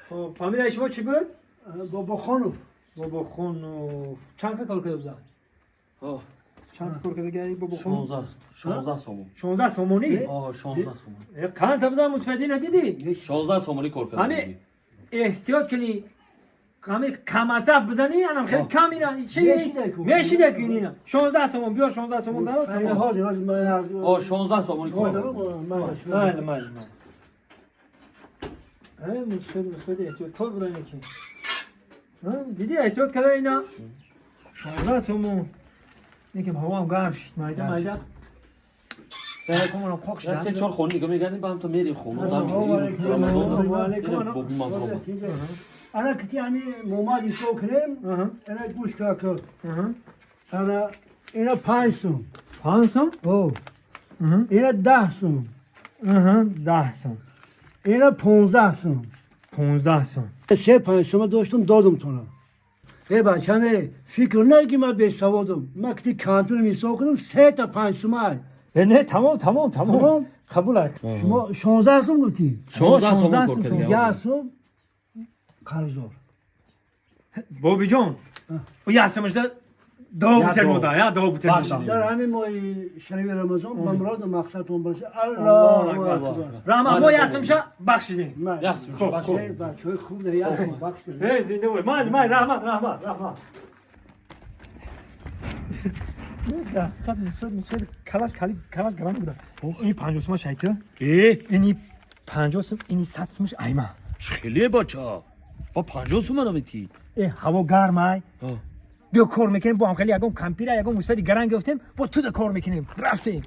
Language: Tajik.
Хоб, фамилияи шумо чӣ буд? Бобохонов. Бобохонов. Чанд кор карда буданд? Чанд кор карда гаи Бобохонов? 16, 16 сомон. 16 сомонӣ? О, 16 сомон. Қанд бизан, мусфадӣ надидӣ? 16 сомонӣ кор карда. Ҳами эҳтиёт кунӣ, ҳами камасаф бизанӣ, анам хеле кам ина чи мешида ку ина 16 сомон биёр, 16 сомон дароз. Ҳозир, ҳозир. О, 16 сомонӣ кор. Майли, майли, майли. Мусфад, мусфад эҳтиёткор будан яки. Дидӣ, эҳтиёт карда ина 16 сомон. Яким ҳавоам гарм шид, майда майда. Се чор хона дига мегардем, ба ҳамто мерем хона. Ана кити ами момад исо кунем, ана гӯш кака. Ана ина 5 сум. 5 сум? О. Ина 10 сум. 10 сум. Ина 15 сум. 15 сум. Се 5 сума доштум, додум тона. Э, бачаме, фикр наки ман бесаводум. Ман кити компютерм ҳисоб кунам, сета 5 сумай. Не, тамом, тамом, тамом, қабул. Шумо 16 сум гуфтӣ? 16 сомон кор кардем. 1 сум қарздор. Бобиҷон, як сумашда до бутел мода, я до бутел. Дар ҳамин моҳи шарифи Рамазон ба муроду мақсадтон бошад. Аллоҳу акбар. Раҳмат, мо як сумша бахшидем. Як сумша бахшидем. Бачаҳои хуб, як сум бахшидем. Э, зинда бой. Майли, майли, раҳмат, раҳмат, раҳмат. Ҳақиқат мисол, мисол калаш калаш гарон буда. Ини 50 сума шайта. Ини 50 сум, ини 100 сумаш айма. Хеле, бача, ба 50 сума наметӣ. Э, ҳаво гармай. Биё, кор мекунем бо ҳам, хеле ягон кампира, ягон мусфади гаран гирифтем, бо туда кор мекунем. Рафтем.